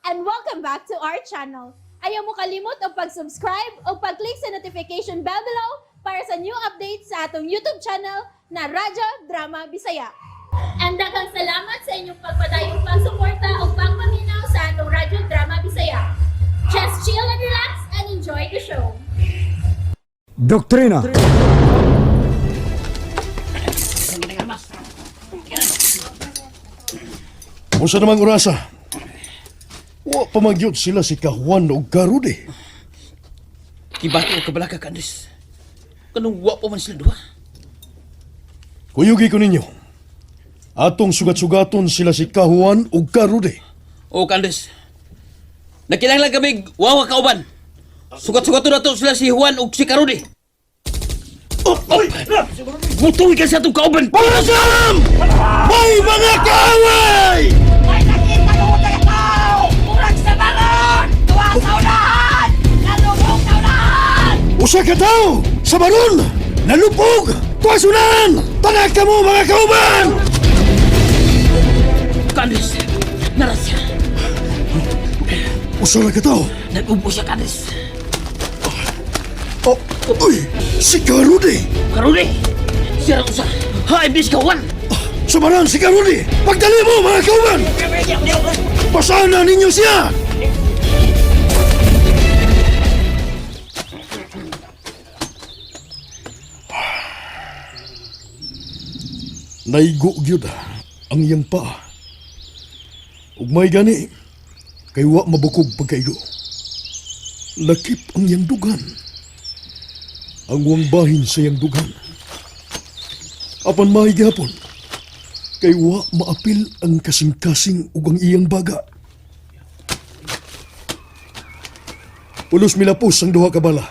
And welcome back to our channel. Ayaw mo kalimot og pag-subscribe o pag-click sa notification bell below para sa new updates sa atong YouTube channel na Radyo Drama Bisaya. And daghang salamat sa inyong pagpadayong pagsuporta o pagpaminaw sa atong Radyo Drama Bisaya. Just chill and relax and enjoy the show. Doktrina. Unsa namang orasa? Wa pa man gyud sila si Kajuan og Karude. Kibato og kabalaka ka, Andres. Kanong wa pa man sila duha. Kuyugi ko ninyo. Atong sugat-sugaton sila si Kajuan og Karude. O ka, Andres. Nakinahanglan kami wawa kauban. Sugat-sugaton na to sila si Juan ug si Karudi. Oh, oh. Butuwi ka sa atong kauban. Parasam! May mga kaaway! May nakita ko tayo tao! Murag sa baron! Tuwa sa unahan! Nalubog sa unahan! Usa ka tawo sa baron! Nalupog! Tuwasunan! Tanak kamo mga kauban! Ka, Andres. Nara siya. Usa ra ka tawo. Nag-ubo siya ka, Andres. Oh, uy! Si Karude! Karudi. Siya ra usa. Ha, iblis ka, Juan. Sa baron si Karude! Pagdali mo mga kauban! Pasahan na ninyo siya! Naigo gyud ang iyang paa. Ug may gani kay wa mabukog pagkaigo. Lakip ang iyang dugan. Ang wang bahin sa iyang dugan. Apan may gihapon kay wa maapil ang kasing-kasing ug ang iyang baga. Pulos milapos ang duha ka bala.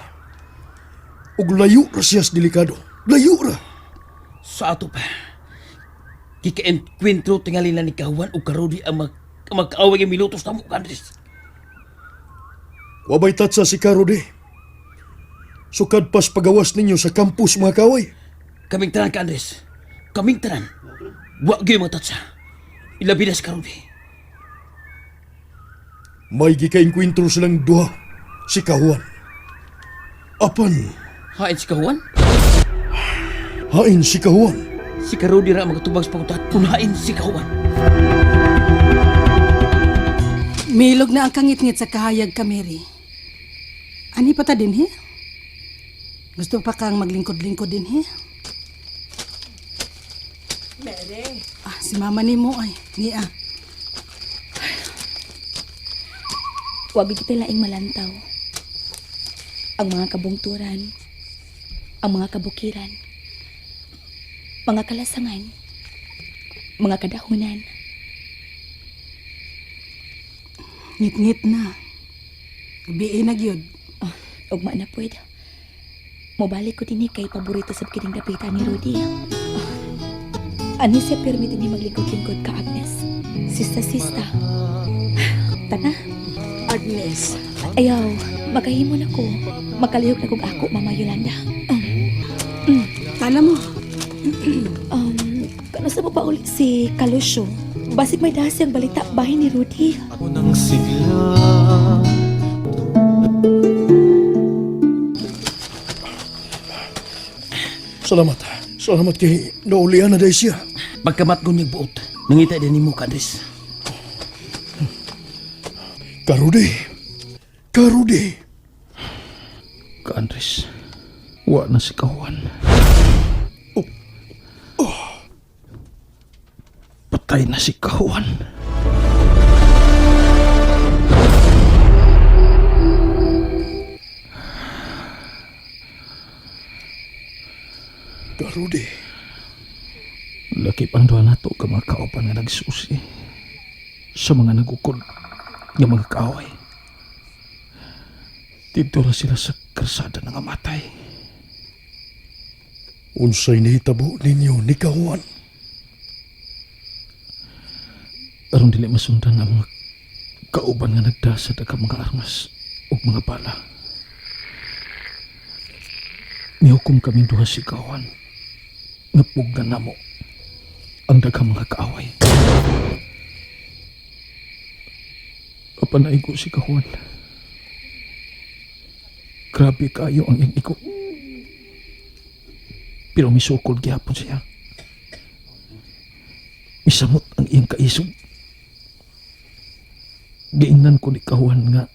Ug layo ra siya sa delikado. Layo ra. Sa ato pa. Kika-enkwentro tingali na ni Kajuan ug Karudi ang magkaaway nga minutos na mo, ka, Andres. Wabay tatsa si Karode. Sukad pas pagawas ninyo sa campus, mga kaway. Kaming tanan ka, Andres. Kaming tanan. Wa gyud mga tatsa. Ilabi na si Karudi. May gikainkwentro silang duha si Kajuan. Apan, Hain si Kajuan? hain si Kajuan. Si Karudi ra ang makatubag sa pangutat. Kung hain si Kajuan. Milog na ang kangitngit sa kahayag ka, Mary. Ani pa ta din, he? Gusto pa kang maglingkod-lingkod din, he? Mary! Ah, si mama ni mo ay. Niya. Wag kita laing malantaw. Ang mga kabungturan, ang mga kabukiran, mga kalasangan, mga kadahunan. Ngit-ngit na. Gabi na gyud. Oh, ugma na pwede. Mobalik ko dinhi kay paborito sa kining dapitan ni Rudy. Oh, ani siya pirmi dinhi maglingkod-lingkod ka, Agnes. Sista-sista. Tana, Agnes. Ayaw, makahimo na ko. Makalihok na kog ako, Mama Yolanda. Tala mo. Kano sa pa ulit si Kalusyo? Basig may dasi ang balita bahin ni Rudy. Unang sigla. Salamat. Salamat kay naulian na dahil siya. Pagkamat ko niyang buot, nangita din nimo ka, Andres. Karude. Karude. Ka, Andres. Wa na si Kajuan. Patay na si Kajuan. Karude. Lakip ang duha nato ka mga kauban nga nagsusi sa mga nagukod nga mga kaaway. Dito ra sila sa karsada nga matay. Unsay nahitabo ninyo ni Kajuan? Aron dili masundan ang mga kauban nga nagdasad ang mga armas ug mga bala. Mihukom kami duha si Kawan. Nga pugnan namo ang daghang mga kaaway. Apan naigo si Kahuan. Grabe kayo ang iyang igo. Pero misukol gihapon siya. Misamot ang iyang kaisog. Giingnan ko ni Kahuan nga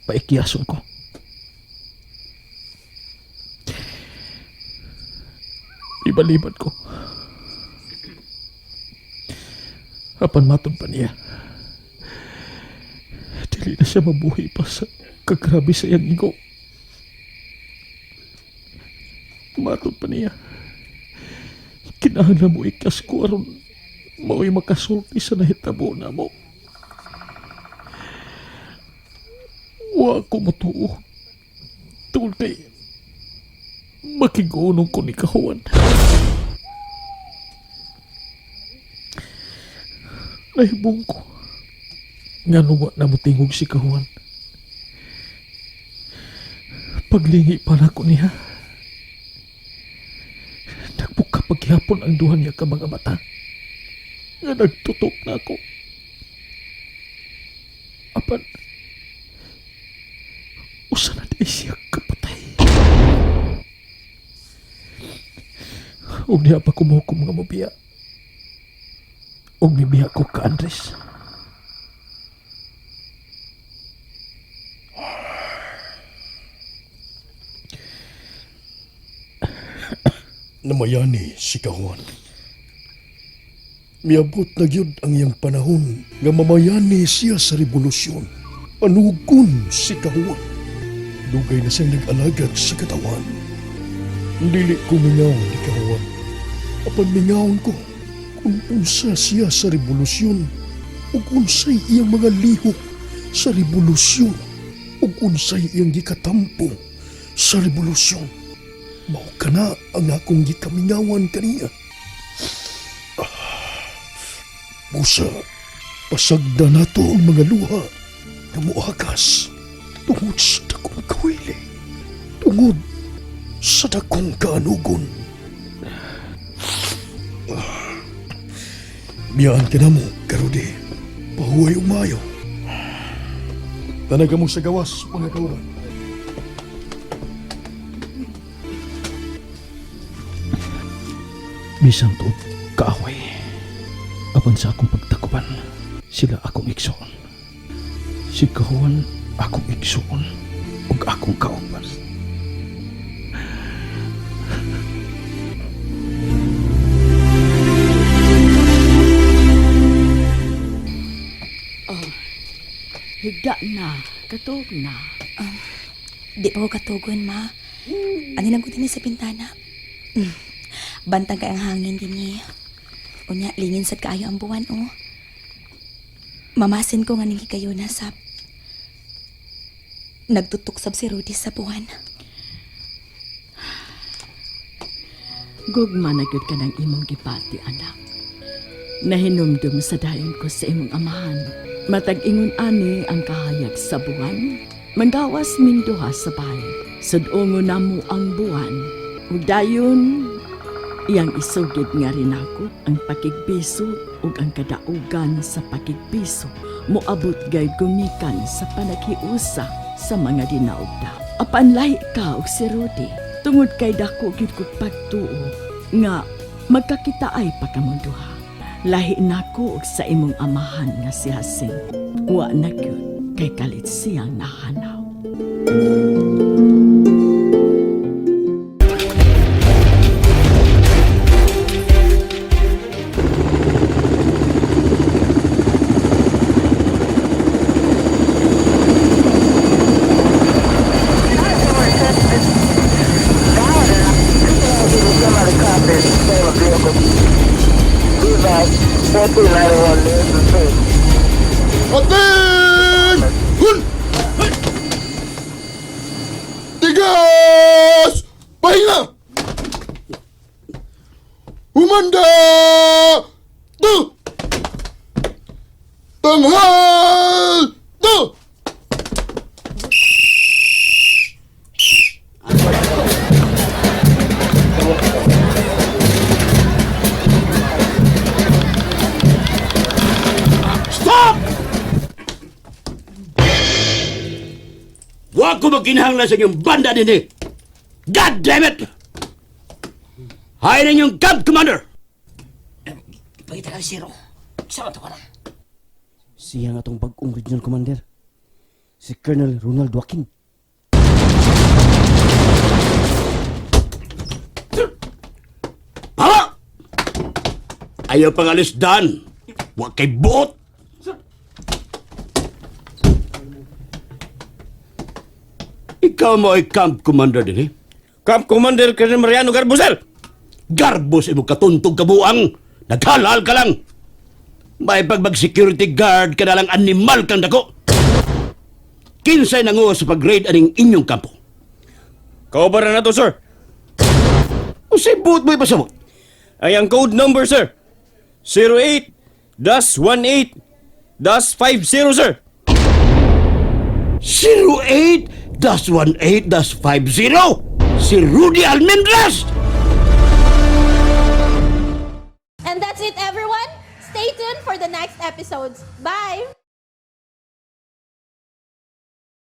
paikyason ko. Ibaliban ko. Apan matod pa niya. Dili na siya mabuhi pa sa kagrabe sa iyang igo. Matod pa niya. Kinahanglan mo ikas ko aron mao'y makasulti sa nahitabo na mo. Wa ko motuo. Tungod kay makigunong ko ni Kahuan. Nahibong ko. Nga wa na motingog si Kahuan. Paglingi pa na ko niya. Nagbuka paghihapon ang duha niya ka mga mata. Nga nagtutok na ako. Apan, usa na di siya kapatay. Ug niya pa kumuhukom nga mobiya. Ug nibiya ko ka Andres. Namayani si Kahuan. Miabot na gyud ang iyang panahon nga mamayani siya sa revolusyon. Panugon si Kahuan. Dugay na siyang nag-alagad sa katawan. Dili ko mingaw ni Kahuan. Apan mingawon ko kung unsa siya sa revolusyon ug unsay iyang mga lihok sa revolusyon ug unsay iyang gikatampo sa revolusyon. Mao kana ang akong gikamingawan kaniya. Busa, pasagda nato ang mga luha nga moagas tungod sa dakong kawili, tungod sa dakong kaanugon. Biyaan ka na mo, Karudi. Pahuway umayo. Tanaga mo sa gawas, mga kauban. Bisan tuod kaaway. Apan sa akong pagtakupan, sila akong igsoon. Si Kahuan akong igsoon ug akong kauban. Higda na, katog na. Di pa ko katugon, ma. Ano lang ko din sa pintana. Bantang kay ang hangin din eh. Unya, lingin sad kaayo ang buwan, oh. Mamasin ko nga ning kayo na sab. Nagtutok sab si Rudy sa buwan. Gugma na gyud ka ng imong gipati, anak. Nahinumdum sa dayon ko sa imong amahan. Matag ingon ani ang kahayag sa buwan. Manggawas ming duha sa bahay. Sudongo namo ang buwan. Ug dayon iyang isugid nga rin ako ang pakigbiso ug ang kadaugan sa pakigbiso moabot gay gumikan sa panaghiusa sa mga dinaugda. Apan lahi ka og si Rudy tungod kay dako gyud kog pagtuo nga magkakitaay pa kamong duha. Lahi nako og sa imong amahan nga si Hasin. Wa na gyud kay kalit siyang nahanaw. Atin! Hun! Tigas! Pahinga! Humanda! Tu! Tanghal! Tu! Stop! Wa ko magkinahanglan sa inyong banda dinhi. God damn it! Hay na inyong camp commander! Pagita ka zero. Isa man to ka na. Siya nga tong bagong regional commander. Si Colonel Ronald Joaquin. Pawa! Ayaw pang alis dan. Wa kay buot. Ikaw mo ay camp commander din eh. Camp Commander Colonel Mariano Garbo, sir! Garbos imo katuntog kabuang. Naghalal ka lang. May pag mag-security guard ka na lang animal kang dako. Kinsay nanguha sa pag-raid aning inyong kampo. Kauban na to, sir. Usay buot mo ipasabot. Ay ang code number, sir. 08-18-50, sir. 08-18-50. Si Rudy Almendras! And that's it, everyone. Stay tuned for the next episodes. Bye!